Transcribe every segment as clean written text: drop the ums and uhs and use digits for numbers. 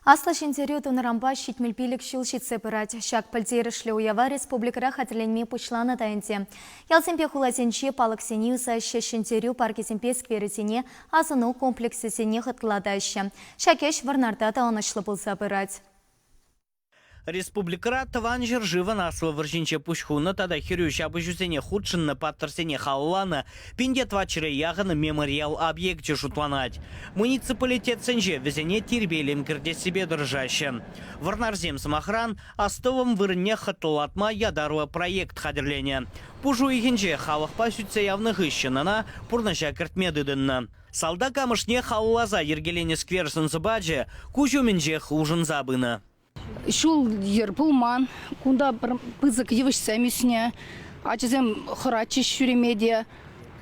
Аслӑ Ҫӗнтерӳ тунӑранпа 75 ҫул ҫитсе пырать. Ҫак пӗлтерӗшлӗ уява республикӑра хатӗрленме пуҫланӑ та ӗнтӗ. Ялсемпе хуласенче палӑксене юсаҫҫӗ, Ҫӗнтерӳ паркӗсемпе скверӗсене, асӑну комплексӗсене хӑтлатаҫҫӗ. Ҫак ӗҫ Вӑрнарта та ӑнӑҫлӑ пулса пырать. Республикӑра Тӑван ҫӗршывӑн Аслӑ вӑрҫинче пуҫ хунӑ тата хӗрӳ ҫапӑҫусене хутшӑннӑ паттӑрсене халалланӑ 1400 яхӑн мемориал объекчӗ шутланать. Муниципалитетсенче вӗсене тирпейлем кӗртессипе тӑрӑшаҫҫӗ. Вӑрнарсем, сӑмахран, астӑвӑм вырӑнне хӑтлӑлатма ятарлӑ проект хатӗрленӗ. Пуш уйӑхӗнче халӑхпа сӳтсе явнӑ хыҫҫӑн ӑна пурнӑҫа кӗртме тытӑннӑ. Салтак амӑшне халалласа йӗркеленӗ сквер сӑн-сӑпачӗ куҫ умӗнчех улшӑнса пынӑ. Ҫул-йӗр пулман, кунта пӗр пысӑк йывӑҫсем ӳснӗ. Ачасем хӑратчӗҫ ҫӳреме те,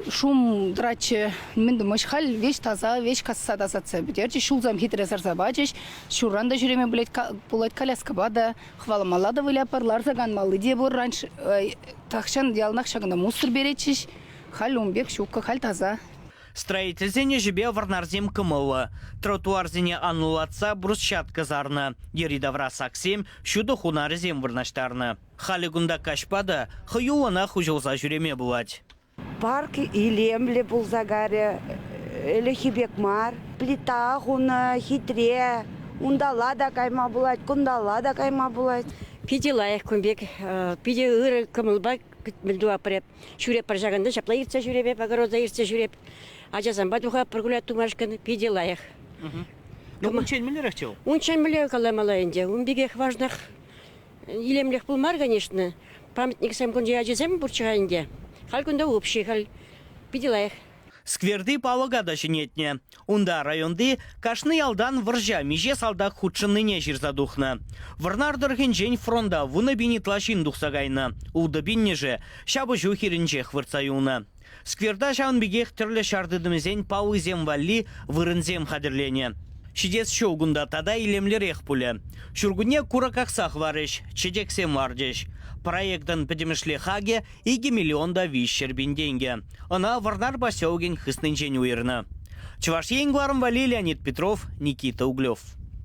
шум тӑратчӗ. Мӗн тумасть, халь веҫ таса, веҫ касса тасатса пӗтерчӗҫ, ҫулсем хитре сарса пачӗҫ. Ҫурран та ҫӳреме пулать, коляскӑпа та, хӑваламалла та вылятпӑр, ларса канмалли те пур. Раньше тахҫан яланах ҫакӑнта мусор перетчӗҫ, халь ун пек ҫуккӑ, халь таса. Строительсен ӗҫӗпе вӑрнарсем кӑмӑллӑ. Тротуарсене анлӑлатса брусчатка сарнӑ, йӗри-тавра саксем, ҫутӑ хунарӗсем вырнаҫтарнӑ. Халӗ кунта каҫпа та хӑюллӑнах уҫӑлса ҫӳреме пулать. Парк илемлӗ пулса карӗ, ӗлӗкхи пек мар. Плита хунӑ, хитре. Унталла та кайма пулать, кунталла та кайма пулать. Питӗ лайӑх кун пек, питӗ ырӑ кӑмӑлпа мӗн тӑватпӑр эп. Ҫӳреппӗр ҫакӑнта, ҫапла иртсе ҫӳреп, огорода иртсе ҫӳреп. Ачасемпе тухатпӑр гулять тумашкӑн, питӗ лайӑх. Ну, унччен мӗнлерехчӗ вӑл? Унччен мӗнле каламалла ӗнтӗ. Ун пекех важнах илемлех пулмар, конечно. Памятниксем кунче ачасем пурччӗ-ха ӗнтӗ. Халь кунта общий халь. Питӗ лайӑх. Скверти палӑка та ҫӗнетнӗ. Унта районти кашни ялтан вӑрҫа миҫе салтак хутшӑннине ҫырса тухнӑ. Вӑрнар тӑрӑхӗнчен фронта 10,000 ытла ҫын тухса кайнӑ. Ултӑ пиннӗшӗ ҫапӑҫу хирӗнчех выртса юлнӑ. Скверта ҫавӑн пекех тӗрлӗ ҫар тытӑмӗсен паллисем валли вырӑнсем хатӗрленӗ. Ҫитес ҫул кунта тата илемлӗрех пулӗ. Ҫуркунне курӑк акса хӑварӗҫ, чечексем лартӗҫ. Проектӑн пӗтӗмӗшле хакӗ 2 миллион та 300 пин тенкӗ. Ӑна Вӑрнар поселокӗн хыснинчен уйӑрнӑ. Чӑваш Ен кӑларӑм валли Леонид Петров, Никита Углев.